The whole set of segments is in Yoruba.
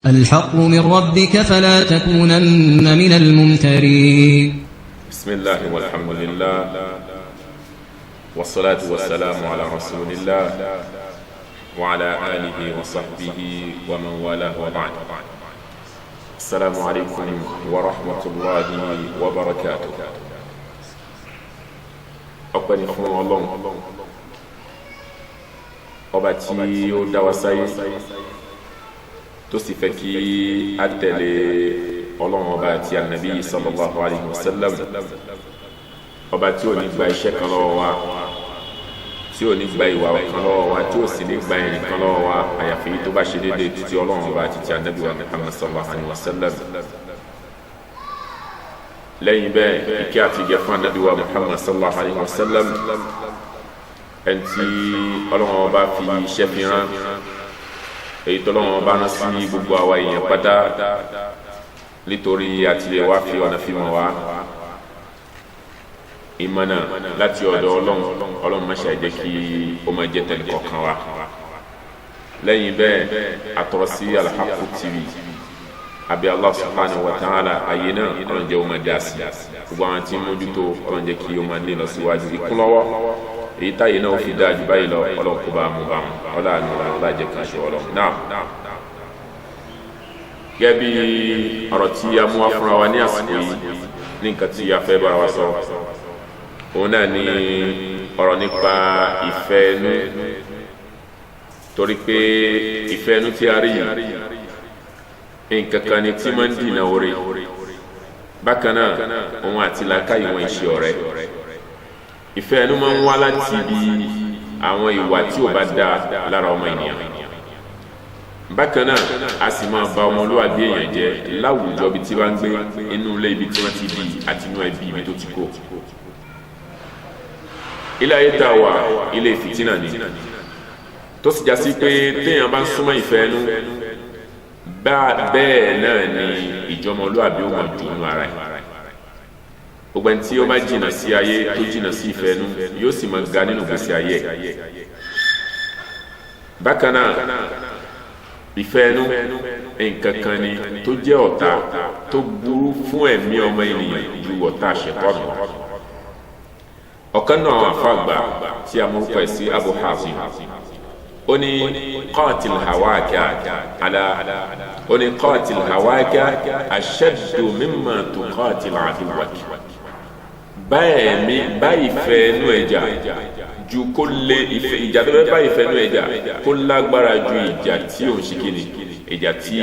الحق من ربك فلا تكونن من الممترين. بسم الله والحمد لله والصلاة والسلام على رسول الله وعلى آله وصحبه ومن والاه وبعد. السلام عليكم ورحمة الله وبركاته. Ọpẹ́ ni fún Ọlọ́run ọba tí ó dá wa sáyé, tó sì fẹ́ kí a tẹ̀lé Ọlọ́run ọba àti Ànábì sallallahu alayhi wa sallam, ọba tí ò ní gba iṣẹ́ kan lọ́wọ́ wa, tí ò ní gba ìwà kan lọ́wọ́ wa, tí ò sì ní gba ìrìn kan lọ́wọ́ wa, àyàfi tó bá ṣe déédéé títí Ọlọ́run ọba àti ti Ànábì wa Muhammad sallallahu alayhi wa sallam. Lẹ́yìn bẹ́ẹ̀, ìkẹ́ àti ìgẹ̀ fún Ànábì wa Muhammad sallallahu alayhi wa sallam, ẹni tí Ọlọ́run ọba fi iṣẹ́ fi rán, èyí tọ́lọ́run ọba rán sí gbogbo àwa èèyàn pátá, nítorí àtìlẹ́ wa fi ọ̀nà fi mọ̀ wá ìmọ̀nà láti ọ̀dọ̀ Ọlọ́run. Ọlọ́run má ṣe jẹ́ kí ó máa jẹ́ tẹnì kọ̀ọ̀kan wa. Lẹ́yìn bẹ́ẹ̀, àtọ̀rọ̀ sí Al-Haqqu TV, àbí Allah subhanahu wa ta'ala, ayé náà Ọlọ́run jẹ́ ó máa dá sí gbogbo àwọn tí ń mójútó. Ọlọ́run jẹ́ kí ó máa ní lọ síwájú ìkúnlọ́wọ́ èyí táyé náà fi dáa ju báyìí lọ. Ọlọ́run kó bá mú bá wọn ọlọ́run ọlọ́jẹ́ kan ṣe Ọlọ́run náà. Gẹ́gẹ́ bí ọ̀rọ̀ tí a mú wá fúnra wa ní àsìkò yìí, ní nǹkan tí a fẹ́ bára wa sọ, òun náà ni ọ̀rọ̀ nípa ìfẹ́ inú, torí pé ìfẹ́ inú tí a rí yìí, nǹkan kan ni tí máa ń dìnà oore. Bákan náà, òun àti làákàyè wọn ìṣe ọ̀rẹ́. Ìfẹ́ inú máa ń wá láti ibi àwọn ìwà tí ò bá dáa lára ọmọ ènìyàn. Bákan náà, a sì máa ba ọmọlúwàbí èèyàn jẹ́ láwùjọ ibi tí wọ́n ń gbé, inú ilé ibi tí wọ́n ti bí àti inú ẹbí ibi tó ti kó. Ilé ayé tá a wà, ilé fìtínà ni, tó sì já sí pé téèyàn bá ń súnmọ́ ìfẹ́ inú bẹ́ẹ̀ náà ni ìjọmọlúwàbí ó mọ̀ jù nínú ara ẹ̀. Gbogbo ẹni tí ó bá jìnnà sí ayé, tó jìnnà sí ìfẹ́ inú, yóò sì máa ga nínú ìgbésí ayé ẹ̀. Bákan náà, ìfẹ́ inú, nǹkan kan ni tó jẹ́ ọ̀tá tó burú fún ẹ̀mí ọmọ ènìyàn ju ọ̀tá ṣẹ̀tọ́nù lọ. Ọ̀kan náà àwọn àfàgbà tí a mú pẹ̀ sí Abu Hazim, ó ní qatil hawaka ala, ó ní qatil hawaka ashaddu mimma tuqatil aduwak. Báyìí mi báyìí fẹ́ inú ẹja ju kó lé ìfẹ́ ìjà tó fẹ́ báyìí fẹ́ inú ẹja kó lágbára ju ìjà tí òun ṣe kíni, ìjà tí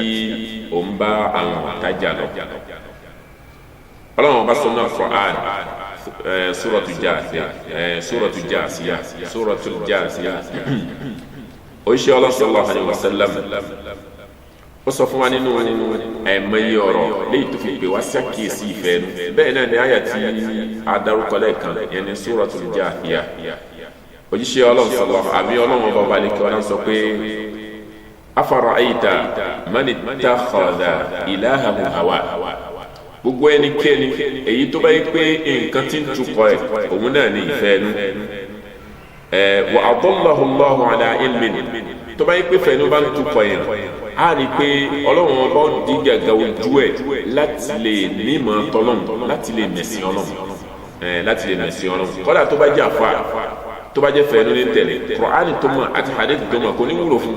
òun bá àwọn ọ̀tá jà lọ. Ọlọ́run ọba sọ náà Qur'an, Suratu Jaasiya, Suratu Jaasiya, Suratu Jaasiya. Oṣù Ọlọ́run sallallahu alaihi wasallam, ó sọ fún wa nínú ẹ̀mọye ọ̀rọ̀ léyìí tó fi pè wá sí àkíyèsí ìfẹ́ nu. Bẹ́ẹ̀ náà ni àyà tí a dárúkọ lẹ́ẹ̀kan yẹn ní Suratul Jaasiya. Òjíṣẹ́ Ọlọ́run sọlọ àbí Ọlọ́run ọba ọba lè kí Ọlọ́run sọ pé afara'ayta man ittakhadha ilahahu hawa. Gbogbo ẹnikẹ́ni èyí tó bá yẹ pé nǹkan tí ń tukọ̀ ẹ̀, òun náà ní ìfẹ́ nu, wa adallahu Allahu ala ilmin, tó bá yẹ pé fẹ́nu bá ń tukọ̀ yẹn, a rí i pé Ọlọ́run ọba di gàgà ojú ẹ̀ láti lè nímọ̀ tọ́lọ́run, láti lè mẹ̀sìn Ọlọ́run, láti lè mẹ̀sìn Ọlọ́run. Kọ́dà tó bá jẹ́ àfa, tó bá jẹ́ fẹ́nu ní tẹ̀lé Kùránì tó mọ̀ àti hadith tó mọ̀, kò ní wúlò fún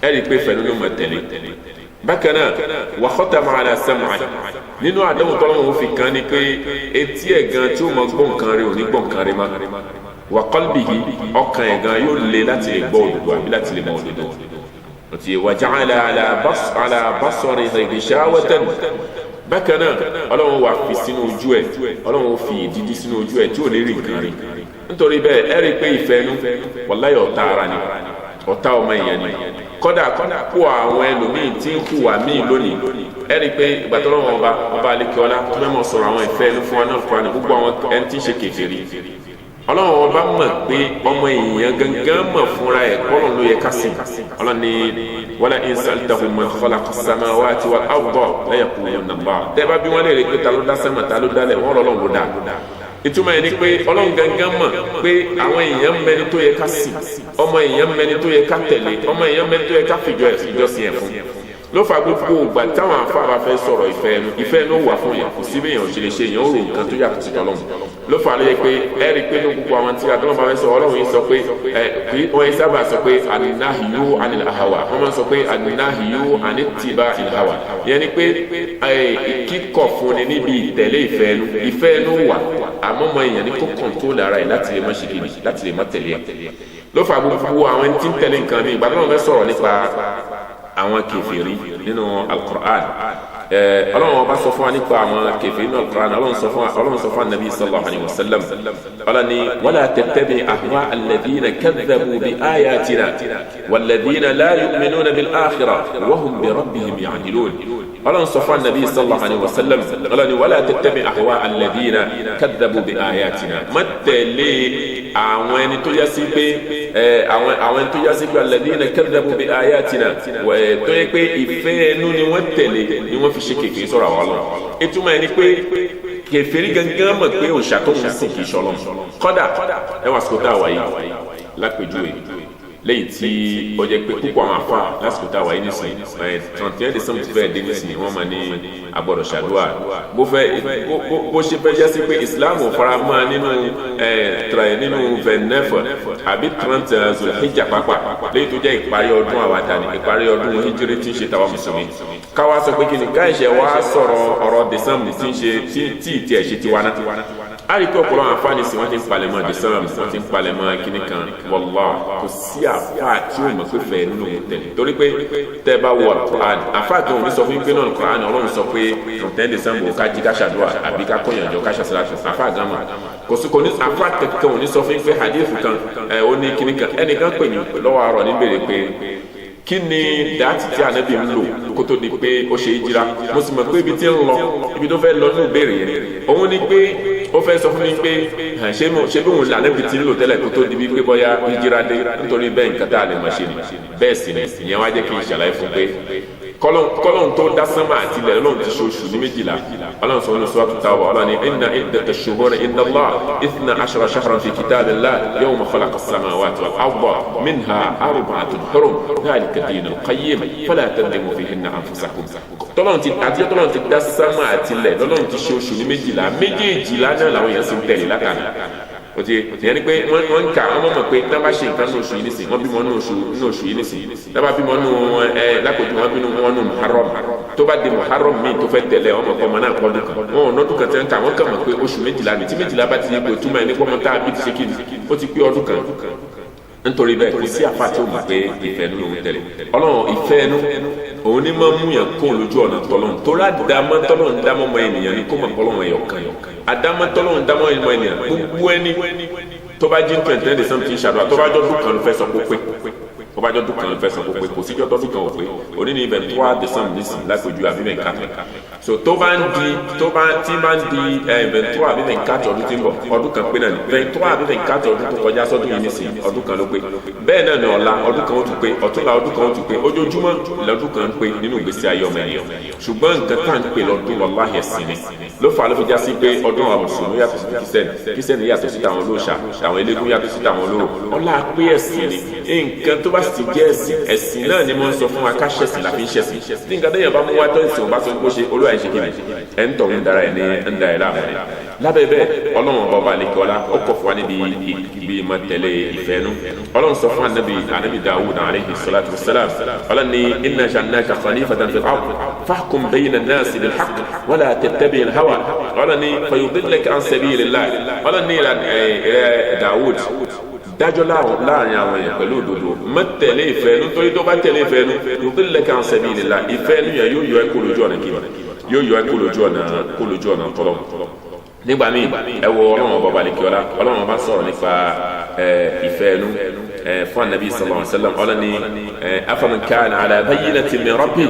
ẹ. Rí i pé fẹ́nu ló mọ̀ tẹ̀lé. Bákan náà, wa khatama ala sam'i, nínú àdéhùn tọ́lọ́run fi kàn ní pé etí ẹ̀ gan tí ó mọ̀ gbọ́ nǹkan rẹ̀ ò ní gbọ́ nǹkan rẹ̀ mọ́, wa qalbihi, ọkàn ẹ̀ gan yóò le láti lè gbọ́ òdodo àbí láti lè mọ òdodo ti, wa ja'ala ala basarihi ghishawatan. Bákan náà, Ọlọ́run wà fi sínú ojú ẹ̀, Ọlọ́run fi ìdídí sínú ojú ẹ̀ tí ò ní rí nǹkan rí. Nítorí bẹ́ẹ̀, ẹ rí i pé ìfẹ́ inú, wàláyé, ọ̀tá ara ni, ọ̀tá ọmọ èèyàn ni. Kọ́dà kó àwọn ẹlòmíì tí ń hùwà míì lónìí, ẹ rí i pé ìgbà tó lọ́wọ́ ọba ọba aleke ọlá tó mẹ́mọ̀ sọ̀rọ̀ àwọn ìfẹ́ inú fún wa náà Kùránì, gbogbo àwọn ẹni tí ń ṣe kèfèrí, Ọlọ́run ọba mọ̀ pé ọmọ èèyàn gangan mọ̀ fúnra ẹ̀ kọ́lọ̀ ló yẹ ká sìn. Ọlọ́run ní wala in sa'altahum man khalaqa as-samawati wal arda la yaqulunna Allah. Tẹ́ bá bí wọ́n lè rí pé ta ló dá sánmà, ta ló dálẹ̀, wọ́n lọ́lọ́run ló dá. Ìtumọ̀ yẹn ni pé Ọlọ́run gangan mọ̀ pé àwọn èèyàn mẹni tó yẹ ká sìn, ọmọ èèyàn mẹni tó yẹ ká tẹ̀lé, ọmọ èèyàn mẹni tó yẹ ká fìjọ ìjọsìn ẹ̀ fún. Ló fa gbogbo ìgbà táwọn afá bá fẹ́ sọ̀rọ̀ ìfẹ́ ẹnu, ìfẹ́ ẹnu wà fún yẹn, kò sí bí èèyàn ṣe lè ṣe, èèyàn ó rò nǹkan tó yàtọ̀ sí tọ́lọ́mù. Ló fà ló yẹ pé ẹ rí i pé ní gbogbo àwọn tí adọ́nà bá fẹ́ sọ, Ọlọ́run yìí sọ pé ẹ kì í wọ́n yìí sábà sọ pé an-nahyu anil hawa, wọ́n máa ń sọ pé an-nahyu anittiba' hawa. Ìyẹn ni pé kíkọ̀ fúnni níbi ìtẹ̀lé ìfẹ́ ẹnu. Ìfẹ́ ẹnu wà, àmọ́ mọ èèyàn ní kó kọ̀ǹtólì ara ẹ̀ láti lè má ṣe kiri, láti lè má tẹ̀lé ẹ̀. Ló fà gbogbo àwọn ẹni tí ń tẹ̀lé nǹkan mi. Ìgbà tó wọn fẹ́ sọ̀rọ̀ nípa àwọn kèfèrí nínú Al-Qur'an, Ọlọ́run ọba sọ fún wa nípa àwọn kèfèrí nínú Al-Qur'an. Ọlọ́run sọ fún anabi sallallahu alayhi wa sallam, Ọlọ́run ní wala tattabi ahwa alladhina kadhabu bi ayatina walladhina la yu'minuna bil akhirah wa hum bi rabbihim ya'dilun. Ọlọ́run sọ fún anabi sallallahu alayhi wa sallam, Ọlọ́run ní wala tattabi ahwa alladhina kadhabu bi ayatina, má tẹ̀lé àwọn ẹni tó yá sí pé àwọn ẹni tó yá sí pé alladhina kadhabu bi ayatina, tó yẹ pé ìfẹ́ ẹnu ni wọ́n tẹ̀lé, ni wọ́n fi ṣe kèfèrí sọ̀rọ̀ àwọn Ọlọ́run. Ìtumọ̀ ẹni pé kèfèrí gangan mọ̀ pé òòṣà tó ń sìn kì í ṣọlọ́run. Kọ́dà ẹ wà sọ́kòtà wáyé lápèjúwe lẹ́yìn tí ó jẹ́ pé púpọ̀ àwọn afa lásìkò tá a wáyé nísìnyí, 31 December ti fẹ́ẹ́ dé nísìnyí, wọ́n máa ní agbọ́dọ̀ ṣàdúrà. Bó fẹ́ bó ṣe fẹ́ jásí pé Islam ò fara mọ́ nínú nínú 29 àbí 30 Zulhijja pápá, lẹ́yìn tó jẹ́ ìparí ọdún àwàdà ní ìparí ọdún hijiri tí ń ṣe tàwa mùsùlùmí. Káwa sọ pé kí ni káìṣẹ̀ wá sọ̀rọ̀ ọ̀rọ̀ December tí ń ṣe tí ì tiẹ̀ ṣe tiwa náà. A rí pé ọ̀pọ̀lọpọ̀ àǹfààní sí wọ́n ti ń palẹ̀mọ́ December, wọ́n ti ń palẹ̀mọ́ kíní kan. Wallah, kò sí àfa tí ó mọ̀ pé fẹ́ẹ́ nínú òun tẹ̀lé, torí pé tẹ́ bá wọ Al-Qur'an, àfa tí òun ní sọ fún yín pé náà Al-Qur'an Ọlọ́run sọ pé 31 December ká jí ká ṣàdúrà àbí ká kọ́yànjọ ká ṣàṣàlàṣà. Àfa àgámà kò sí, kò ní àfa kẹ̀kẹ́ òun ní sọ fún yín pé hadith kan ẹ̀ ó ní kíní kan. Ẹnìkan pè mí lọ́wọ́ àárọ̀ ní bèrè pé kí ni dàtí tí anabi ń lò kó tó di pé ó ṣe hijira. Mo sì mọ̀ pé ibi tí ń lọ, ibi tó fẹ́ lọ ní ìbéèrè yẹn, òun ni pé ó fẹ́ sọ fún mi pé ṣé bí òun lànàbì tí ń lò tẹ́lẹ̀ kó tó di pé bọ́yá hijira dé, nítorí bẹ́ẹ̀ nǹkan tá a lè máa ṣe ni. Bẹ́ẹ̀ sì ni ìyẹn wá jẹ́ kí n ṣàlàyé fún pé kọ́lọ́n tó dá sánmà àti ilẹ̀ lọ́n ti ṣe oṣù ní 12. Ọlọ́run sọ nínú Suratu Tawbah, Ọlọ́run ní inna iddata shuhuri inda Allah 12 shahran fi kitabillah yawma khalaqa as-samawati wal arda minha arba'atun hurum dhalika dinul qayyim fala tadhlimu fihinna anfusakum. Tọ́lọ́n ti àti tọ́lọ́n ti dá sánmà àti ilẹ̀ lọ́lọ́run ti ṣe oṣù ní 12, méjèèjìlá náà làwọn èèyàn sì ń tẹ̀lé látàná. O ti ìyẹn ni pé wọ́n ń kà, wọ́n mọ̀ pé tí wọ́n bá ṣe nǹkan ní oṣù yìí nísìnyí, wọ́n bímọ ní oṣù yìí nísìnyí, tí wọ́n bá bímọ ní lákòókò wọ́n bínú wọn ní Muharram, tó bá di Muharram míì tó fẹ́ tẹ̀lé ọmọ kọ́ ọmọ náà kọ́dún kan, wọn ò nọ́dún kan tẹ́ ń kà, wọ́n kàn mọ̀ pé oṣù 12 ni, tí 12 bá ti yẹ pé túmọ̀ ẹni pọ́nmọ́ tá a bí ti ṣe kí ni ó ti pé ọdún kan. Nítorí bẹ́ẹ̀ kò sí àfa tí ó mọ̀ pé ìfẹ́ inú lòun tẹ̀lé. Ọlọ́run ìfẹ́ inú òun ní máa mú yàn kó lójú ọ̀nà tọ́lọ́run, torí àdámọ́ tọ́lọ́run dámọ́ mọ ènìyàn ní kó mọ̀ pọ́lọ́run ẹ̀yọ̀ kan, àdámọ́ tọ́lọ́run dámọ́ mọ ènìyàn. Gbogbo ẹni tó bá jí 21 December tí ń ṣàdúrà, tó bá jọ́ dún kan ló fẹ́ sọ pé tó bá jọ́ dún kan ló fẹ́ sọ pé kò síjọ́ tọ́dún kan ò pé òní ní 23 December nísìnyí lápèjú àbí 24. So tó bá ń di tó bá tí bá ń di 23 àbí 24 ọdún tí ń bọ̀, ọdún kan pé náà ni 23 àbí 24 ọdún tó kọjá sọ́dún yìí nísìnyí, ọdún kan ló pé. Bẹ́ẹ̀ náà ni ọ̀la ọdún kan ó tún pé, ọ̀túnla ọdún kan ó tún pé, ojoojúmọ́ lọ́dún kan ń pé nínú ìgbésí ayé ọmọ ènìyàn. Ṣùgbọ́n nǹkan tá à ń pè lọ́dún wàláhì ẹ̀sìn ni ló fà á ló fi já sí pé ọdún àwọn mùsùlùmí yàtọ̀ sí kìsẹ́nì, kìsẹ́nì yàtọ̀ sí tàwọn olóòṣà, àwọn eléégún yàtọ̀ sí tàwọn olóró. Ọlá pé ẹ̀sìn ni nǹkan tó bá sì jẹ́ ẹ̀sìn, ẹ̀sìn náà ni mo ń sọ fún wa ká ṣẹ̀sìn la fi ń ṣẹ̀sìn. Tí nǹkan téèyàn bá mú wá tó ẹ̀sìn ò bá sọ pé ó ṣe olúwa ẹ̀ ṣe kí ni ẹ̀ ń tọ̀ ń dara ẹ̀ ní ń da ẹ̀ láàmú ni. Lábẹ́ bẹ́ẹ̀ Ọlọ́run ọba ọba àlekọ́lá ó kọ̀ fún wa níbi ibi ìmọ̀ tẹ̀lé ìfẹ́ nu. Ọlọ́run sọ fún anabi Dawud alayhi salatu wassalam, Ọlọ́run ní inna ja'alnaka khalifatan fil ard fahkum bayna an-nasi bil haqq wala tattabi' al-hawa. Ọlọ́run ní fayudillaka an sabilillah. Ọlọ́run ní ìrẹ Dawud dájọ́ láàrin àwọn èèyàn pẹ̀lú òdodo, má tẹ̀lé ìfẹ́ nu, torí tó bá tẹ̀lé ìfẹ́ nu yudillaka an sabilillah, ìfẹ́ nu yẹn yóò yọ ẹ́ kó lójú ọ̀nà kí yóò yọ ẹ́ kó lójú ọ̀nà tọ́lọ́. Nígbà míì ẹ wo Ọlọ́run ọba balikiola, Ọlọ́run ọba sọ̀rọ̀ nípa ìfẹ́ ẹnu fún anabi sallallahu alaihi wasallam. Ọlọ́run ní afaman kana ala bayyinatin min rabbi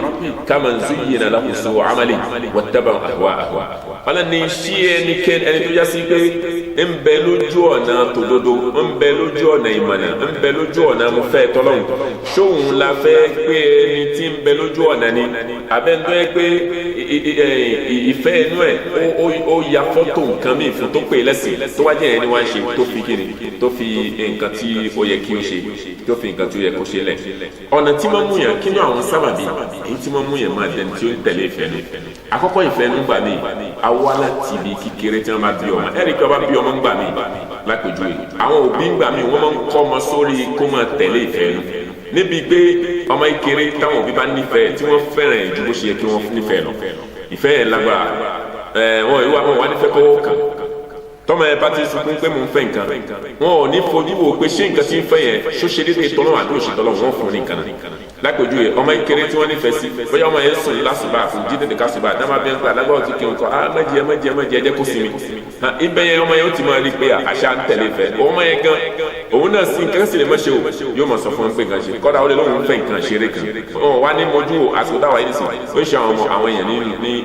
kaman zuyyina lahu su'u amali wattaba'a ahwa'ahu. Ọlọ́run ní ṣí ẹnikẹ́ni ẹni tó yásí pé ń bẹ lójú ọ̀nà tòdodo, ń bẹ lójú ọ̀nà ìmọ̀nà, ń bẹ lójú ọ̀nà mọ̀fẹ́ tọ́lọ́hún, ṣóun la fẹ́ pé ẹni tí ń bẹ lójú ọ̀nà ni abẹ́ńtọ́ yẹ pé ìfẹ́ inú ẹ̀ ó ya fọ́tò nǹkan míì fún tó pè lẹ́sìn tó wá jẹ́ ẹni wá ń ṣe tó fi kíni tó fi nǹkan tí ó yẹ kí ó ṣe, tó fi nǹkan tí ó yẹ kó ṣe lẹ̀. Ọ̀nà tí máa mú yàn kí ní àwọn sábàbí èyí tí máa mú yàn máa dẹni tí ó ń tẹ̀lé ìfẹ́ nu. Àkọ́kọ́, ìfẹ́ nu gbà mí awa láti ibi kékeré tí wọ́n bá bí ọmọ. Ẹ̀rí pé wọ́n bá bí ọmọ ń gbà mí lápèjúwe, àwọn òbí ń gbà mí wọ́n máa ń kọ́ ọmọ sórí kó máa tẹ̀lé ìfẹ́ nu, níbi pé ọmọ ìkéré táwọn òbí bá nífẹ̀ẹ́ tí wọ́n fẹ́ràn ju bó ṣe yẹ kí wọ́n nífẹ̀ẹ́ lọ, ìfẹ́ yẹn lágbára. Wọn ìwà wọn wà nífẹ̀ẹ́ kọ́wọ́ kan tọmọ ẹ bá ti sunkún pé mò ń fẹ́ nǹkan, wọn ò ní fojú wo pé ṣé nǹkan tí ń fẹ́ yẹn ṣó ṣe déédéé tọ́lọ́ àbí òṣè tọ́lọ́, wọn fún ní nǹkan náà. Lápèjúwe, ọmọ ìkéré tí wọ́n nífẹ̀ẹ́ sí, bóyá ọmọ yẹn sùn lásùbà fún jí tètè kásùbà dáná bẹ́ẹ̀ ń pè alágbáwọ̀ tí kì í kọ́ ah mẹ́jẹ mẹ́jẹ mẹ́jẹ ẹ jẹ́ kó sinmi. Ibẹ̀ yẹn ọmọ yẹn ó ti máa rí pé àṣà ń tẹ̀lé fẹ́ ọmọ yẹn gan, òun náà sí nǹkan sì lè má ṣe o, yóò máa sọ fún un pé nǹkan ṣe kọ́dà ó lè lóun fẹ́ nǹkan ṣeré kan. Wọn wá ní mojú o àsìkò táwa yìí sì ó ṣe àwọn ọmọ àwọn èèyàn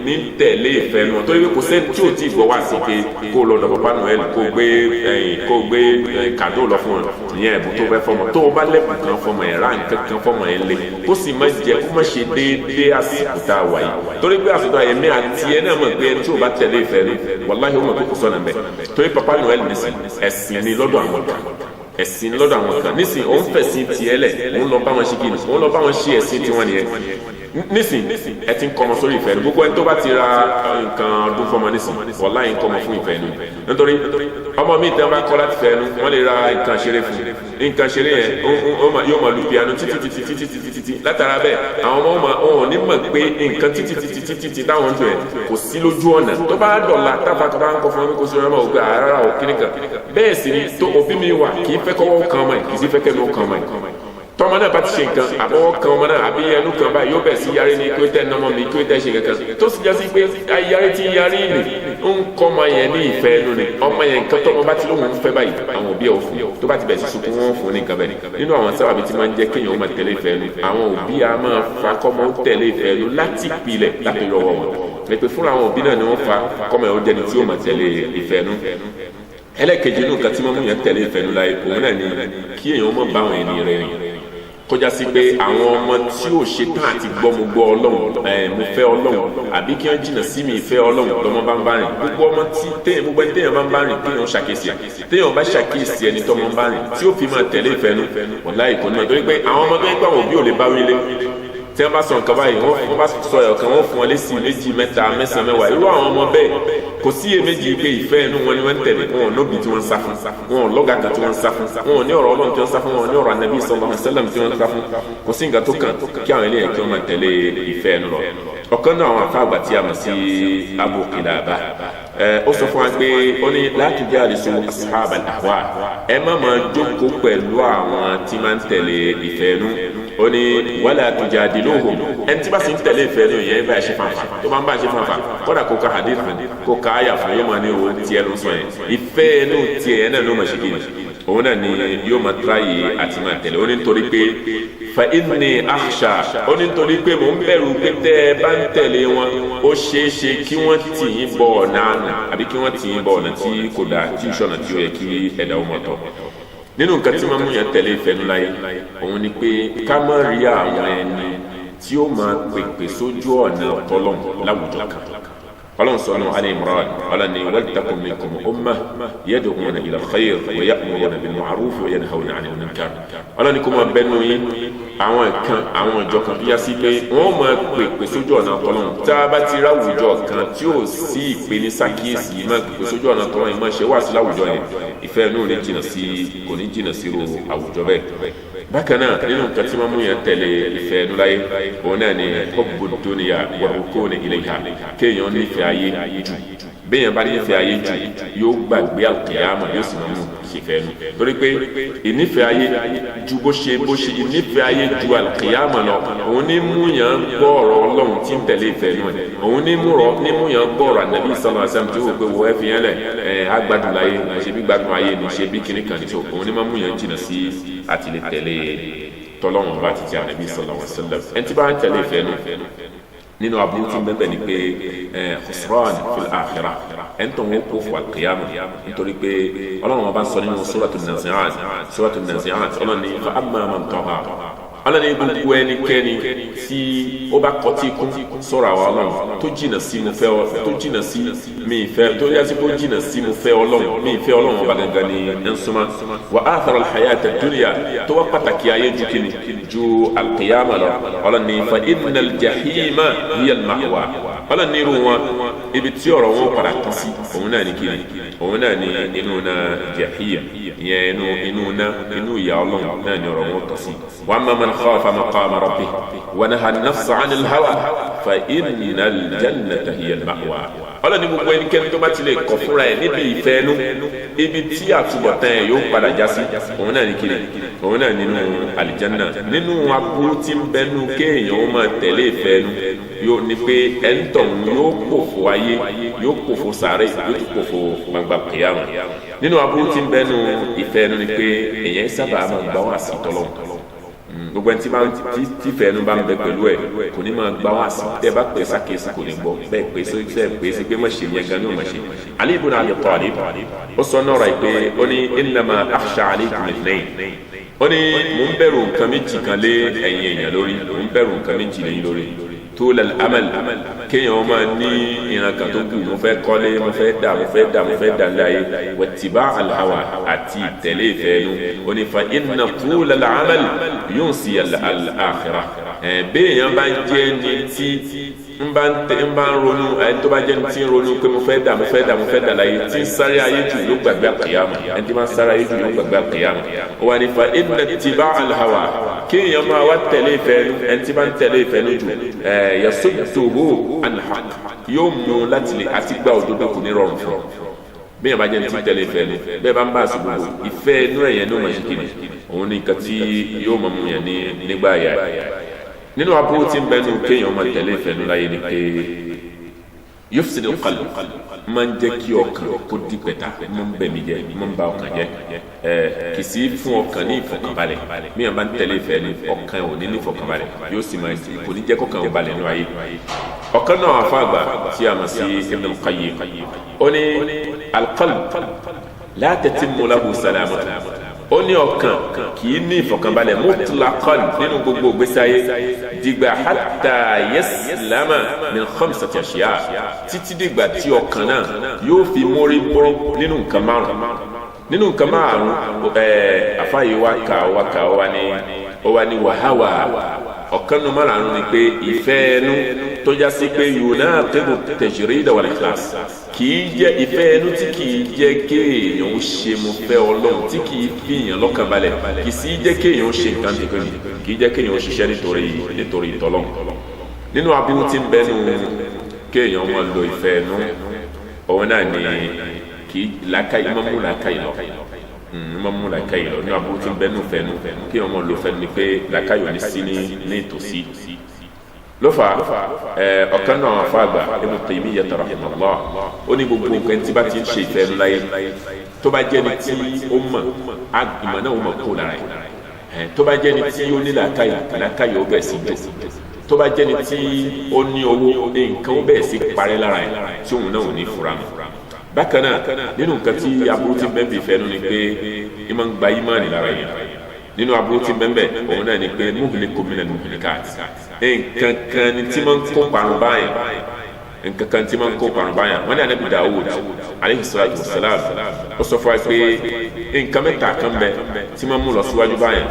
ní tẹ̀lé ìfẹ́ nu, torí pé kò sẹ́ni tí ò tí ì gbọ́ wá sí pé kó lọ dọ̀ Papa Noel, kó gbé kàdó lọ fún ọ, ìyẹn ẹ̀bùn tó fẹ́ fọmọ. Tó o bá lẹ́bùn kan fọmọ yẹn, ra nǹkan kan fọmọ yẹn lé, kó sì má jẹ kó má ṣe déédéé àsìkò tá a wà yìí, torí pé àsìkò àyẹ̀mí àti ẹ náà mọ̀ pé ẹni tí o bá tẹ̀lé ìfẹ́ nu, wàláhì ó mọ̀ pé kò sọ̀nà mbẹ́, torí Papa Noel nísìn ẹ̀sìn ni lọ́dọ̀ àwọn kan, ẹ̀sìn lọ́dọ̀ àwọn kan nísìn. Òun fẹ̀sìn tiẹ̀ lẹ̀, òun lọ bá wọn ṣe kíni, òun lọ bá wọn ṣe ẹ̀sìn tiwọn nìyẹn. Nísìn ẹ ti ń kọ́mọ sórí ìfẹ́ nu. Gbogbo ẹni tó bá ti ra nǹkan ọdún fọmọ nísìn, wàláhì ń kọ́mọ fún ìfẹ́ nu, nítorí ọmọ mi tẹ́ bá kọ́ láti fẹ́ nu, wọ́n lè ra nǹkan ṣeré fún. Nǹkan ṣeré yẹn yóò máa lu piano títí títí títí títí títí. Látara bẹ́ẹ̀, àwọn ọmọ wọn ò ní mọ̀ pé nǹkan títí títí títí títí táwọn ń dùn ẹ̀ kò sí lójú ọ̀nà. Tó bá dọ̀la táfà tó bá ń kọ́ fún mi kó sí ọmọ ògbé àrárá ò kíní kan. Bẹ́ẹ̀ sì ni tó òbí mi wà, kì í fẹ́ kọ́wọ́ kan ọmọ ẹ̀, kì í sì fẹ́ kẹ́nu kan ọmọ ẹ̀. Tọmọ náà bá ti ṣe nǹkan, àbọ̀wọ́ kan ọmọ náà àbí ẹnu kan báyìí, yóò bẹ̀ sí yarí ni kí ó tẹ̀ nọmọ mi, kí ó tẹ̀ ṣe kankan, tó sì jásí pé yarí tí yarí nì ń kọ́ ọmọ yẹn ní ìfẹ́ ẹnu ni. Ọmọ yẹn, nǹkan tọmọ bá ti lóun ń fẹ́ báyìí, àwọn òbí ẹ̀ ò fún. Tó bá ti bẹ̀ sí sunkún, wọn fún ní nǹkan bẹ́ẹ̀. Nínú àwọn sábàbí tí máa ń jẹ́ kéèyàn ó máa tẹ̀lé ìfẹ́ ẹnu, àwọn òbí a máa fa kọ́mọ ó tẹ̀lé ìfẹ́ ẹnu láti pilẹ̀ láti lọ́wọ́ wọn pé fúnra àwọn òbí náà ni wọ́n fa kọ́mọ ẹ̀ ó jẹni tí ó máa tẹ̀lé ìfẹ́ ẹnu. Ẹlẹ́kejì inú nǹkan tí wọ́n mú yẹn tẹ̀lé ìfẹ́ ẹnu láyé, òun náà ni kí èèyàn má bá àwọn ẹni rẹ̀ rìn, kọjá sí pé àwọn ọmọ tí ò ṣe tán àti gbọ́ mo gbọ́ Ọlọ́run, mo fẹ́ Ọlọ́run, àbí kí wọ́n jìnnà sí mi ìfẹ́ Ọlọ́run lọ́mọ bá ń bá rìn. Gbogbo ọmọ tí téèyàn, gbogbo ẹni téèyàn bá ń bá rìn, kéèyàn ṣàkíyèsí ẹ̀. Téèyàn bá ṣàkíyèsí ẹni tọ́mọ ń bá rìn tí ó fi máa tẹ̀lé ìfẹ́ nu, wàláhì kò ní mọ̀, torí pé àwọn ọmọ tó ń gbà wọn òbí ò lè bá wílé. Tí wọ́n bá sọ nǹkan báyìí, wọ́n bá sọ ẹ̀kan, wọ́n fún wọn lésì méjì, mẹ́ta, mẹ́sàn-án, mẹ́wàá. Irú àwọn ọmọ bẹ́ẹ̀, kò sí iyèméjì pé ìfẹ́ inú wọn ni wọ́n ń tẹ̀lé. Wọn ò nóbi tí wọ́n ń sá fún, wọn ò lọ́gàá kan tí wọ́n ń sá fún, wọn ò ní ọ̀rọ̀ Ọlọ́run tí wọ́n ń sá fún, wọn ò ní ọ̀rọ̀ Ànábì sallallahu alaihi wasallam tí wọ́n ń sá fún. Kò sí nǹkan tó kàn kí àwọn eléyìí kí wọ́n máa tẹ̀lé ìfẹ́ inú lọ. Ọ̀kan náà àwọn afáàgbà tí a mọ̀ sí Abu Qilaba, ó sọ fún wa pé ó ní la tujalisu ashabal ahwa, ẹ má máa jókòó pẹ̀lú àwọn tí máa ń tẹ̀lé ìfẹ́ inú. Ó ní wala tujadiluhum, ẹni tí bá sì ń tẹ̀lé ìfẹ́ inú yẹn bá ṣe fanfa, tó bá ń bá ṣe fanfa, kódà kó ka hadith fún, kó ka àyà fún, yóò máa ní owó tiẹ̀ ló ń sọ yẹn, ìfẹ́ inú tiẹ̀ yẹn náà ló máa ṣe kí ni, òun náà ni yóò máa tíráyè àti máa tẹ̀lé. Ó ní nítorí pé fa inni akhsha, ó ní nítorí pé mò ń bẹ̀rù pé tẹ́ ẹ bá ń tẹ̀lé wọn, ó ṣeé ṣe kí wọ́n tì yín bọ̀ ọ̀nà àná, àbí kí wọ́n tì yín bọ̀ ọ̀nà tí kò dáa, tí ìṣọ̀nà tí ó yẹ kí ẹ̀dá ó mọ̀ tọ̀. Nínú nǹkan tí máa mú yẹn tẹ̀lé ìfẹ́ nu láyé, òun ni pé ká má rí àwọn ẹni tí ó máa pèpè sójú ọ̀nà tọ́lọ́n láwùjọ kan. Ọlọ́run sọ nù Ali Imran, Ọlọ́run ní waltakum minkum ummah yad'una ila al-khayr wa ya'muruna bil ma'ruf wa yanhawna 'anil munkar. Ọlọ́run ní kó máa bẹnu yín àwọn kan, àwọn ìjọ kan tó yá sí pé wọ́n máa pèpè sójú ọ̀nà tọ́lọ́run. Tá a bá ti ráwùjọ kan tí ò sí ìpè ní sákìyèsí máa pèpè sójú ọ̀nà tọ́lọ́run, ìmọ̀ ṣe wá sí láwùjọ yẹn, ìfẹ́ inú ní jìnnà sí, kò ní jìnnà sí ro àwùjọ bẹ́ẹ̀. Bákan náà, nínú nǹkan tí wọ́n mú yẹn tẹ̀lé ìfẹ́ inú láyé, òun náà ni hubbu dunya wa rukuni ilayha, kéèyàn nífẹ̀ẹ́ ayé jù. Béèyàn bá nífẹ̀ẹ́ ayé jù, yóò gbàgbé àlùkìyámà, yóò sì máa mú ṣèfẹ́ nu, torí pé ìnífẹ̀ẹ́ ayé ju bó ṣe ìnífẹ̀ẹ́ ayé ju àlùkìyámà lọ, òun ní mú yàn gbọ́ ọ̀rọ̀ Ọlọ́run tí ń tẹ̀lé ìfẹ́ nu ẹ̀, òun ní mú yàn gbọ́ ọ̀rọ̀ Ànábì sallallahu alaihi wasallam tí ó wò pé wọ́n ẹ fi yẹn lẹ̀ ẹ̀ agbádùn láyé, ṣe bí gbádùn ayé ni, ṣe bí kíní kan ní. So òun ní máa mú yàn jìnnà sí àti lè tẹ̀lé tọ́lọ́run bá ti ti Ànábì sallallahu alaihi wasallam. Ẹni tí bá ń tẹ̀lé ìfẹ́ nu, nínú aburú tí ń bẹ́ẹ̀ ni pé khusran fil akhirah, ẹ̀ ń tọ́ wọn kó fún alqiyama, nítorí pé Ọlọ́run ọba ń sọ nínú suratu Nazi'at, suratu Nazi'at, Ọlọ́run ní fa amma man tagha. Ọlọ́ni gbogbo ẹnikẹ́ni tí ó bá kọtí kún sọ̀rọ̀ àwọn Ọlọ́run, tó jìnà sí mo fẹ́, tó jìnà sí mi ìfẹ́, tó yá sí kó jìnà sí mo fẹ́ Ọlọ́run, mi ìfẹ́ Ọlọ́run ọba gangan ni ń súnmọ́. Wa athara al-hayata ad-dunya, tó wá pàtàkì ayé ju kini ju al-qiyama lọ. Ọlọ́ni fa innal jahima hiya al-ma'wa. Ọlọ́ni irú wọn, ibi tí ọ̀rọ̀ wọn padà tán sí, òun náà ní kini, òun náà ní inú náà jahim, ìyẹn inú náà, inú ìyà Ọlọ́run náà ní ọ̀rọ̀ wọn tán sí. Wa amma man khafa maqama rabbih wa naha an-nafsa 'anil hawa fa innal jannata hiya al-ma'wa. Ọlọ́ni gbogbo ẹnikẹ́ni tó bá ti lè kọ̀ fúnra ẹ̀ níbi ìfẹ́ ẹnu, ibi tí àtúbọ̀tán ẹ̀ yóò padà já sí, òun náà ní kiri, òun náà nínú àlìjánná. Nínú aburú tí ń bẹnu kéèyàn ó máa tẹ̀lé ìfẹ́ ẹnu yóò ní pé ẹ̀ńtọ̀hún yóò pòfo ayé, yóò pòfo sàárè, yóò tún pòfo gbangba kìyàmù. Nínú aburú tí ń bẹnu ìfẹ́ ẹnu ni pé èèyàn sábà máa gbá wá sí tọ́lọ́hún. Gbogbo ẹni tí ìfẹ́ ẹnu bá ń bẹ pẹ̀lú ẹ̀ kò ní máa gbá wá sí, tẹ́ bá pè sákèésí kò ní gbọ́, bẹ́ẹ̀ pè sí pè sí pé má ṣe yẹn gan ní ò má ṣe. Ali ibn Abi Talib ó sọ náà rà pé ó ní innama akhsha alaykum ithnayn, ó ní mò ń bẹ̀rù nǹkan méjì kan lé ẹ̀yin èèyàn lórí, mò ń bẹ̀rù nǹkan méjì lẹ́yìn lórí. Tul al-amal, kéèyàn máa ní ìran kan tó kù, mo fẹ́ kọ́lé, mo fẹ́ dà, mo fẹ́ dà, mo fẹ́ dà láyé. Wattiba' al-hawa, àti ìtẹ̀lé ìfẹ́ inú. Ó ní fa inna tul al-amal yunsi al-akhirah. Béèyàn bá jẹ́ ní tí n bá ń ronú, ẹni tó bá jẹ́ ní tí ń ronú pé mo fẹ́ dà, mo fẹ́ dà, mo fẹ́ dà láyé, tí ń sáré ayé jù yóò gbàgbé àkìyàmù. Ẹni tí máa ń sáré ayé jù yóò gbàgbé àkìyàmù. Ó wà ní fa inna ittiba' al-hawa, kéèyàn máa wá tẹ̀lé ìfẹ́ inú, ẹni tí bá ń tẹ̀lé ìfẹ́ inú jù yasudduhu an al-haqq, yóò mú láti lè àti gba òdodo kò ní rọrùn fún un. Bẹ́ẹ̀ bá jẹ́ ní tí tẹ̀lé ìfẹ́ inú, bẹ́ẹ̀ bá ń bá àsìkò ìfẹ́ inú ẹ̀yẹn ní ó máa ṣe kìnnì, òun ní nǹkan tí yóò máa mú yẹn ní nígbà yà. Nínú aburú tí ń bẹnu kéèyàn máa tẹ̀lé ìfẹ́ inú láyé ni pé yufsidu al-qalb, máa ń jẹ́ kí ọkàn kó di pẹ̀tà, máa ń bẹ̀mí jẹ́, máa ń ba ọkàn jẹ́, kì í sí fún ọkàn ní ìfọ̀kànbalẹ̀. Míyàn bá ń tẹ̀lé ìfẹ́ inú, ọkàn ò ní ní ìfọ̀kànbalẹ̀, yóò sì máa kò ní jẹ́ kọ́kàn ò balẹ̀ nínú ayé. Ọ̀kan náà afáàgbà tí a mọ̀ sí Ibn al-Qayyim, ó ní al-qalb la tatimmu lahu salamatu, ó ní ọkàn kì í ní ìfọ̀kànbalẹ̀ mutlaqan nínú gbogbo ìgbésí ayé dìgbà hatta yaslama min khamsati ashiya, títí dìgbà tí ọkàn náà yóò fi mórí bọ́ nínú nǹkan márùn. Nínú nǹkan márùn, àfáàyè wa kà wá kà wá ní ó wá ní wàháwà. Ọ̀kan nu márùn ni pé ìfẹ́ ẹnu tó já sí pé yunaqidu tajrida wal ikhlas, kì í jẹ́ ìfẹ́ ẹnu tí kì í jẹ́ kéèyàn ó ṣe mo fẹ́ Ọlọ́run, tí kì í fi èèyàn lọ́kàn balẹ̀, kì í sì jẹ́ kéèyàn ó ṣe nǹkan tó kéde, kì í jẹ́ kéèyàn ó ṣiṣẹ́ nítorí ìtọ́lọ́run. Nínú aburú tí ń bẹnu kéèyàn máa lo ìfẹ́ ẹnu, òun náà ni kì í làákàyè máa mú làákàyè lọ, máa mú làákàyè lọ. Nínú aburú tí ń bẹnu fẹ́nu kéèyàn máa lo fẹ́nu ni pé làákàyè ò ní sí ní ìtòsí. Ló fà ọ̀kan náà afáàgbà Ibn Taymiyyah rahimahullah, ó ní gbogbo nǹkan tí bá ti ń ṣe ìfẹ́ ẹnu láyé, tó bá jẹ́ ni tí ó mọ̀, ìmọ̀ náà ó mọ̀ kó lára ẹ̀, tó bá jẹ́ ni tí ó ní làákàyè, làákàyè ó bẹ̀ sí jò, tó bá jẹ́ ni tí ó ní owó, nǹkan ó bẹ̀ sí parẹ́ lára ẹ̀ tí òun náà ò ní fura mọ́. Bákan náà nínú nǹkan tí aburú ti bẹ́ẹ̀ bí ìfẹ́ ẹnu ni pé ìmọ̀ ń gba ìmánì lára yẹn. Nínú aburú tí bẹ́ẹ̀ òun náà ni pé muhliku minal muhlikat, nǹkan kan ni tí máa ń kó parun báyìí, nǹkan kan tí máa ń kó parun báyìí. Wọ́n ní Ànábì Dawud alayhi salatu wassalam, ó sọ fún wa pé nǹkan mẹ́ta kan bẹ tí máa ń mú lọ síwájú báyìí.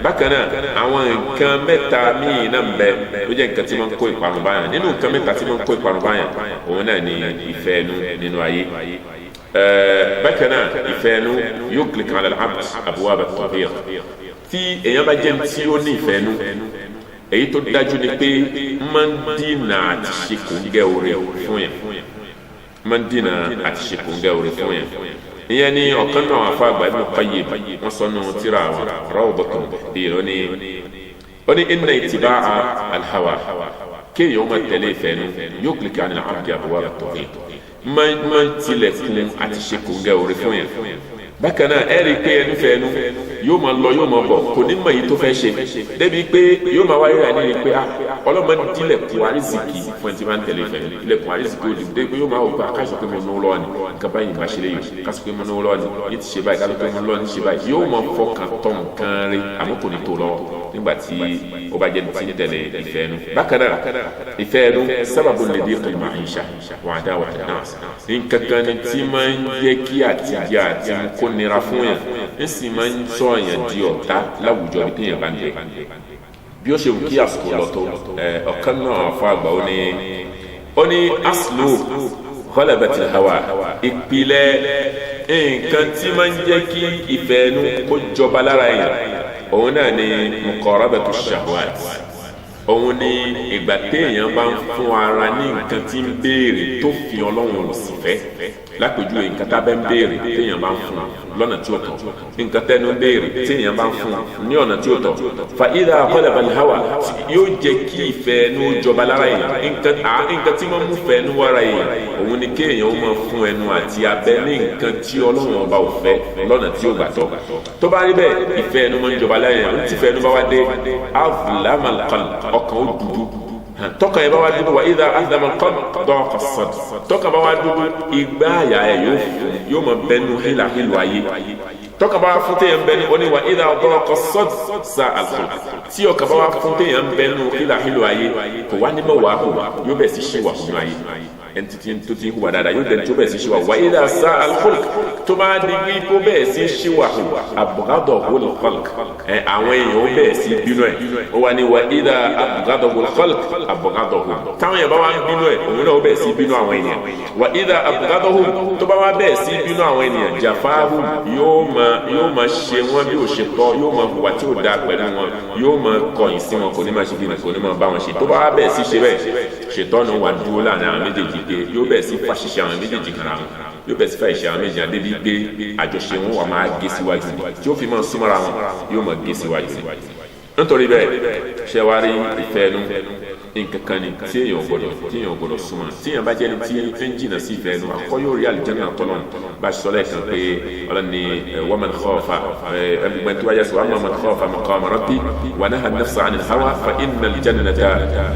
Bákan náà àwọn nǹkan mẹ́ta míì náà ń bẹ ló jẹ́ nǹkan tí máa ń kó ìparun báyìí. Nínú nǹkan mẹ́ta tí máa ń kó ìparun báyìí, òun náà ni ìfẹ́ ẹnu nínú ayé. Bákan náà ìfẹ́ ẹnu yughliq ala al-abd abwab at-tawfiq, tí èèyàn bá jẹ́ tí ó ní ìfẹ́ ẹnu, èyí tó dájú ni pé máa ń dínà àti ṣe kòńgẹ́ oore fún yẹn, máa ń dínà àti ṣe kòńgẹ́ oore fún yẹn. Ìyẹn ni ọ̀kan náà afáàgbà Ibn Qayyim wọ́n sọ nù tíra àwọn Rawdatun Muhibbin, ó ní inna ittiba'a al-hawa, kéèyàn máa tẹ̀lé ìfẹ́ ẹnu yughliq 'ala al-'abdi abwab at-tawfiq, máa ń tilẹ̀kùn àti ṣe kòńgẹ́ oore fún yẹn. Bákan náà ẹ rí i pé ẹnu fẹ́ ẹnu yóò máa lọ yóò máa bọ̀, kò ní mọ̀ èyí tó fẹ́ ṣe, débi pé yóò máa wáyé rà ní pé ọlọ́mọ dílẹ̀kùn àrísìkì fún ẹni tí máa ń tẹ̀lé ìfẹ́, dílẹ̀kùn àrísìkì òdì, débi pé yóò máa wò pé káṣí pé mo náwó lọ́wọ́ ni nǹkan báyìí máa ṣe léyìí, káṣí pé mo náwó lọ́wọ́ ni yìí ti ṣe báyìí, káṣí pé mo lọ́wọ́ ni ṣe báyìí, yóò máa fọkàn tọ̀ nǹkan rí àmọ́ kò ní tó lọ́wọ́. Nígbà tí ó bá jẹ́ ní ti ń tẹ̀lé ìfẹ́ ẹnu. Bákan náà, ìfẹ́ ẹnu sábàbù lè dé ìpìlẹ̀ àyíṣà wà á dá wà á náà. Nǹkan kan ni tí máa ń jẹ́ kí àtijọ́ àti kó nira fún yàn, ń sì máa ń sọ yàn di ọ̀tá láwùjọ bí téèyàn bá ń gbé. Bí ó ṣe wù kí àsìkò lọ tó, ọ̀kan náà fún àgbà ó ní aslu ghalabati hawa, ìpìlẹ̀ nǹkan tí máa ń jẹ́ kí ìfẹ́ ẹnu kó jọba lára yẹn, òun náà ni muqarabatu shahwat. Òun ni ìgbà téèyàn bá ń fún ara ní nǹkan tí ń béèrè tó fi Ọlọ́run ò sì fẹ́. Lápèjúwe, nǹkan tá a bẹ́ ń béèrè téèyàn bá ń fún lọ́nà tí ó tọ́, nǹkan tẹ́nu ń béèrè téèyàn bá ń fún ní ọ̀nà tí ó tọ́, fa idha ghalaba al-hawa, yóò jẹ́ kí ìfẹ́ ẹnu jọba lára èèyàn. Nǹkan tí wọ́n mú fẹ́ ẹnu wára èèyàn, òun ni kéèyàn ó máa fún ẹnu àti abẹ́ ní nǹkan tí Ọlọ́run ọba ò fẹ́ lọ́nà tí ó gbà tọ́. Tó bá rí bẹ́ẹ̀, ìfẹ́ ẹnu máa ń jọba lára èèyàn. Tí ìfẹ́ ẹnu bá wá dé, azlama al-qalb, ọkàn ó dúdú. Tọkàn yẹn bá wá dúdú, wa idha azlama al-qalb daqa as-sadr, tọkàn bá wá dúdú, ìgbà àyà ẹ̀ yóò máa bẹnu hílàhílù ayé. Tọkàn bá wá fún téèyàn bẹnu, ó ní wa idha daqa as-sadr sa'a al-khulq. Tí ọkàn bá wá fún téèyàn bẹnu hílàhílù ayé, kò wá ní mọ̀ wá hùwà, yóò bẹ̀ sí ṣìwà fún ayé. Ẹni tó ti hùwà dáadáa yóò dẹni tó bẹ̀ sí ṣìwà. Wa idha sa'a al-khulq, tó bá di wípé bẹ́ẹ̀ sí ṣìwà hù, abghadahu al-khalq, àwọn èèyàn ó bẹ́ẹ̀ sí bínú ẹ̀. Ó wà ní wa idha abghadahu al-khalq abghadahu, táwọn èèyàn bá wá ń bínú ẹ̀, òun náà ó bẹ́ẹ̀ sí bínú àwọn ènìyàn. Wa idha abghadahu, tó bá wá bẹ́ẹ̀ sí bínú àwọn ènìyàn, jafahu, yóò máa ṣe wọn bí ó ṣe tọ́, yóò máa hùwà tí ó dáa pẹ̀lú wọn, yóò máa kọ̀yìn sí wọn, kò ní máa ṣe bí kò ní máa bá wọn ṣe. Tó bá wá bẹ́ẹ̀ sí ṣe bẹ́ẹ̀, ṣètọ́nù wà dúró láàrin àwọn méjèèjì pé yóò bẹ́ẹ̀ sí fàṣìṣe àwọn méjèèjì kan ra wọn, yóò bẹ́ẹ̀ sí fàṣìṣe àwọn méjèèjì débi pé àjọṣe wọn wà máa gé síwájú ni, tí ó fi máa súnmọ́ra wọn, yóò máa gé síwájú ni. Nítorí bẹ́ẹ̀, ṣe wá rí ìfẹ́ ẹnu, nǹkan kan ni tí èèyàn gbọ́dọ̀ súnmọ́. Tí èèyàn bá jẹ́ ni tí ń jìnnà sí ìfẹ́ ẹnu, àkọ́kọ́ yóò rí àlùjánnà tọ́lọ́run. Bá a ṣe sọ lẹ́ẹ̀kan pé Ọlọ́run ni wa man khafa, ẹgbẹ́ tó wáyé sọ wa man khafa maqama rabbi wa naha an-nafsa 'anil hawa fa innal jannata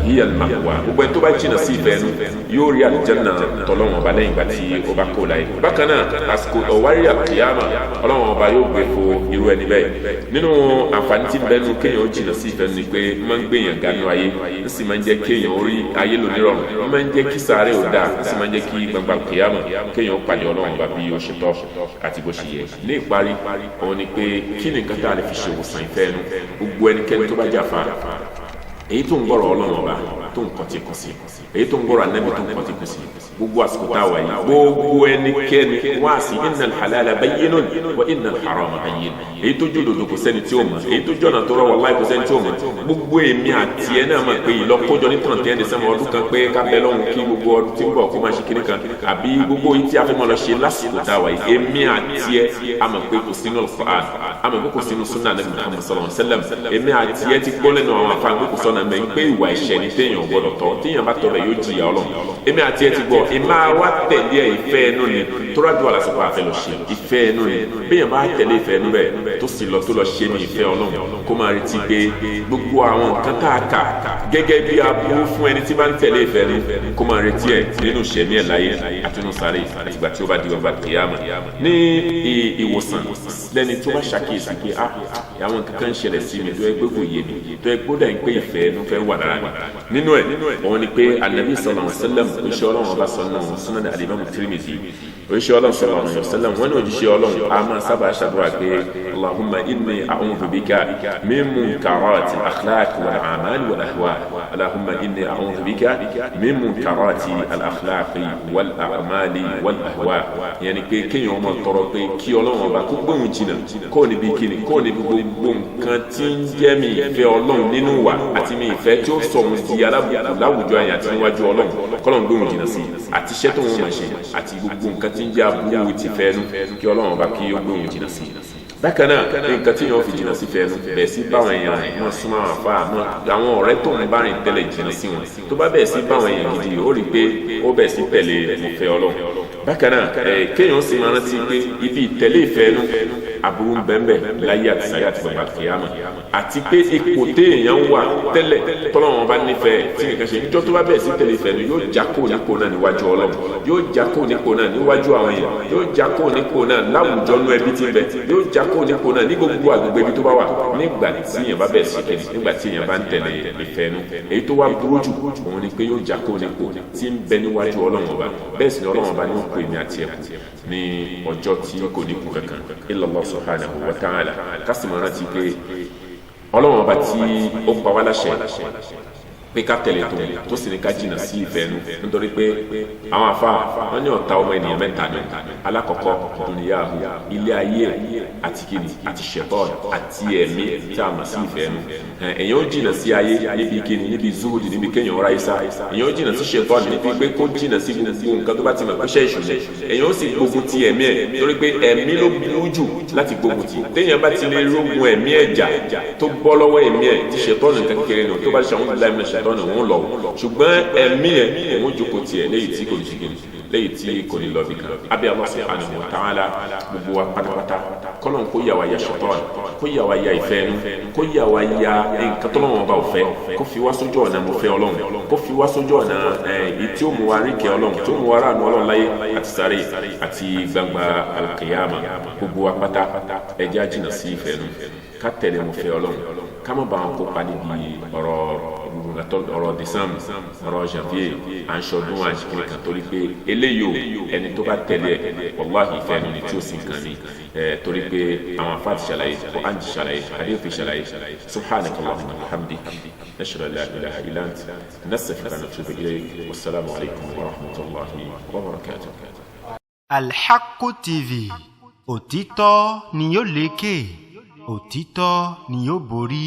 hiya al-ma'wa. Gbogbo ẹni tó bá jìnnà sí ìfẹ́ ẹnu yóò rí àlùjánnà tọ́lọ́run ọba lẹ́yìn ìgbà tí ó bá kó láyé. Bákan náà, àsìkò ọ̀wárí àkìyàmà, Ọlọ́run ọba yóò gbé fo irú ẹni bẹ́ẹ̀. Nínú àǹfààní tí bẹ́ẹ̀ nu kéèyàn ó jìnnà sí ìfẹ́ nu pé máa ń gbèyàn ganu ayé, ń sì máa ń jẹ́ kéèyàn orí ayé lò nírọ̀rùn, ń máa ń jẹ́ kí sáré ò dáa, ń sì máa ń jẹ́ kí gbangba kìyàmà kéèyàn ó pàdé Ọlọ́run ọba bí ó ṣe tọ́ àti bó ṣe yẹ. Ní ìparí, òun ni pé kí ni nǹkan tá a lè fi ṣèwòsàn ìfẹ́ ẹnu? Gbogbo ẹnikẹ́ni tó bá jàfa èyí tó ń gbọ́rọ̀ Ọlọ́run ọba tó ń kọtí kù sí, èyí tó ń gbọ́rọ̀ Ànábì tó ń kọtí kù sí, gbogbo àsìkò tá a wà yìí, gbogbo ẹnikẹ́ni wá sí innal halala bayyinun wa innal harama bayyin. Èyí tó jó dòdò kò sẹ́ni tí ó mọ̀, èyí tó jọ̀nà tó rọ wallahi kò sẹ́ni tí ó mọ̀. Gbogbo èmi àti ẹ náà mọ̀ pé ìlọkójọ ní tọ̀ntẹ́ ẹni sẹ́mu ọdún kan pé kábẹ́ lọ́hùn kí gbogbo ọdún tí ń bọ̀ kó máa ṣe kíní kan, àbí gbogbo yìí tí a fẹ́ mọ́ lọ ṣe lásìkò tá a wà yìí, èmi àti ẹ a mọ̀ pé kò sínú Al-Qur'an, a mọ̀ pé kò sínú sunnah Nabi Muhammad sallallahu alaihi wasallam. Èmi àti ẹ ti gbọ́ lẹ́nu àwọn afáàn pé kò sọ́nà mẹ́ pé ìwà ẹ̀ṣẹ̀ ni téèyàn gbọ́dọ̀ tọ́, téèyàn bá tọ́ bẹ̀ yóò jìyà Ọlọ́run. Èmi àti ẹ ti gbọ́, ìmá wa tẹ̀lé ẹ ìfẹ́ ẹnu ni, tóra dùn àlàsìkò àfẹ́ lọ ṣe ìfẹ́ ẹnu ni. Béèyàn bá tẹ̀lé ìfẹ́ ẹnu bẹ́ẹ̀ tó sì lọ tó lọ ṣe ní ìfẹ́ Ọlọ́run, kó máa retí pé gbogbo àwọn nǹkan tá a kà gẹ́gẹ́ bí aburú fún ẹni tí bá ń tẹ̀lé ìfẹ́ ẹnu, kó máa retí ẹ nínú ìṣẹ̀mí ẹ̀ láyé àti nínú sáré àtìgbà tí ó bá di ọgbà kìyàmà. Ní ìwòsàn lẹ́ni tó bá ṣàkíyèsí pé àwọn nǹkan kan ń ṣẹlẹ̀ sí mi tó ẹ gbé kò yé mi, tó ẹ gbọ́dọ̀ ń pé ìfẹ́ ẹnu fẹ́ wà lára mi. Nínú ẹ̀ òun ni pé Anabi sallallahu alaihi wasallam, òjíṣẹ́ Ọlọ́run ọba sọnù Sunan al-Imam Tirmidhi, òjíṣẹ́ Ọlọ́run sallallahu alaihi wasallam, wọn ní òjíṣẹ́ Ọlọ́run a máa sábà ṣàdúrà pé Allahumma inni a'udhu bika min munkarati al-akhlaq wal-a'mal wal-ahwa, Allahumma inni a'udhu bika min munkarati al-akhlaq wal-a'mal wal-ahwa. Ìyẹn ni pé kéèyàn ọmọ tọrọ pé kí Ọlọ́run ọba kó gbóhùn jìnnà kó níbi kíni, kó níbi gbogbo nǹkan tí ń jẹ́ mi ìfẹ́ Ọlọ́run nínú wa àti mi ìfẹ́ tí ó sọ òun di alábùkù láwùjọ àyàn àti níwájú Ọlọ́run, kọ́lọ́n gbóhùn jìnnà sí àti iṣẹ́ tó ń máa ṣe àti gbogbo nǹkan tí ń jẹ́ aburú ti fẹ́ nu, kí Ọlọ́run ọba kí ó gbóhùn jìnnà sí. Bákan náà, nǹkan tí yóò fi jìnnà sí fẹ́nu, bẹ̀ẹ̀ sí báwọn èèyàn rìn, wọ́n súnmọ́ àwọn afá, àwọn ọ̀rẹ́ tó ń bá rìn tẹ́lẹ̀ jìnnà sí wọn. Tó bá bẹ̀ẹ̀ sí báwọn èèyàn gidi, ó rí i pé ó bẹ̀ẹ̀ sí tẹ̀lé ìfẹ́ Ọlọ́run. Bákan náà, kéèyàn sì máa rántí pé ibi ìtẹ̀lé ìfẹ́ nu Aburú ń bẹ́ẹ̀ láyé àti sáyé àti bàbá kìyàmà, àti pé ipò téèyàn wà tẹ́lẹ̀ tọ́lọ́wọ́n bá nífẹ̀ẹ́ tí nìkan ṣe, níjọ́ tó bá bẹ̀rẹ̀ sí tẹ̀lé ìfẹ́ nu, yóò já kó nípò náà níwájú Ọlọ́run, yóò já kó nípò náà níwájú àwọn èèyàn, yóò já kó nípò náà láwùjọ nú ẹbí tí ń bẹ, yóò já kó nípò náà ní gbogbo àgbègbè ibi tó bá wà nígbà tí èèyàn bá bẹ̀rẹ̀ sí tẹ̀lé, nígbà tí èèyàn bá ń tẹ̀lé ìfẹ́ nu. Èyí tó wá burú jù òun ni pé yóò já kó nípò tí ń bẹ níwájú Ọlọ́run ọba. Bẹ́ẹ̀ sì ni Ọlọ́run ọba ní ó pè mí àti ẹ̀kú ní ọjọ́ tí kò ní kú kankan illa Allah subhanahu wa ta'ala. Kásìmọ̀ rántí pé Ọlọ́run ọba tí ó pa wá láṣẹ pé ká tẹ̀lé tó sì ní ká jìnnà sí ìfẹ́ nu, nítorí pé àwọn afa wọn ní ọ̀tá ọmọ ènìyàn mẹ́ta ni. Alákọ̀ọ́kọ́ dùnìyàwó, ilé ayé àti kìnnì àti ṣẹ̀tọ́n àti ẹ̀mí tí a mọ̀ sí ìfẹ́ nu. Èèyàn ó jìnnà sí ayé níbi kìnnì, níbi zuhudi, níbi kéèyàn ọ̀rá isa. Èèyàn ó jìnnà sí ṣẹ̀tọ́n níbi pé kó jìnnà sí gbogbo nǹkan tó bá ti mọ̀ pé ṣẹ́ ìṣù ni. Èèyàn ó sì gbógun ti ẹ̀mí ẹ̀, torí pé ẹ̀mí ló burú jù láti gbógun ti. Téèyàn bá ti lè rógun ẹ̀mí ẹ̀jà tó bọ́ lọ́wọ́ ẹ̀mí ẹ̀, ti ṣẹ̀tọ́n nǹkan kékeré nù, tó bá ṣe àwọn ìlànà ṣẹ̀tọ́nù òun lọ, ṣùgbọ́n ẹ̀mí ẹ̀ òun jókòó tiẹ̀ léyìí tí kò ní ṣìkìrì, léyìí tí kò ní lọ bìkan. Abẹ́ Allah subhanahu wa ta'ala, gbogbo wa pátápátá, kọ́lọ́n kó yà wá ya ṣẹ̀tọ́n, kó yà wá ya ìfẹ́ nu, kó yà wá ya nǹkan tọ́lọ́wọ́n ọba òfẹ́, kó fi wá sójú ọ̀nà mo fẹ́ Ọlọ́run, kó fi wá sójú ọ̀nà ẹ̀ tí ó mú wa rí kẹ́ Ọlọ́run, tí ó mú wa ránu Ọlọ́run láyé àti sáré àti gbangba alkiyama. Gbogbo wa pátá, ẹ jẹ́ á jìnnà sí ìfẹ́ nu, ká tẹ̀lé mo fẹ́ Ọlọ́run, ká má bá wọn kópa níbi ọ̀rọ̀ décembre, ọ̀rọ̀ janvier, à ń ṣọdún à ń ṣe kiri kan, torí pé eléyìí o, ẹni tó bá tẹ̀lé ẹ̀ wàláhì ìfẹ́ nu ni tí ó sì ń kan ní ẹ̀, torí pé àwọn afa ti ṣàlàyé, Qur'an ti ṣàlàyé, hadith ti ṣàlàyé. Subhanaka Allahumma wa bihamdik, nashhadu an la ilaha illa ant, nastaghfiruka wa natubu ilayk. Wassalamu alaykum wa rahmatullahi wa barakatuh. Alhaqqu TV, òtítọ́ ni yóò lékè, òtítọ́ ni yóò borí.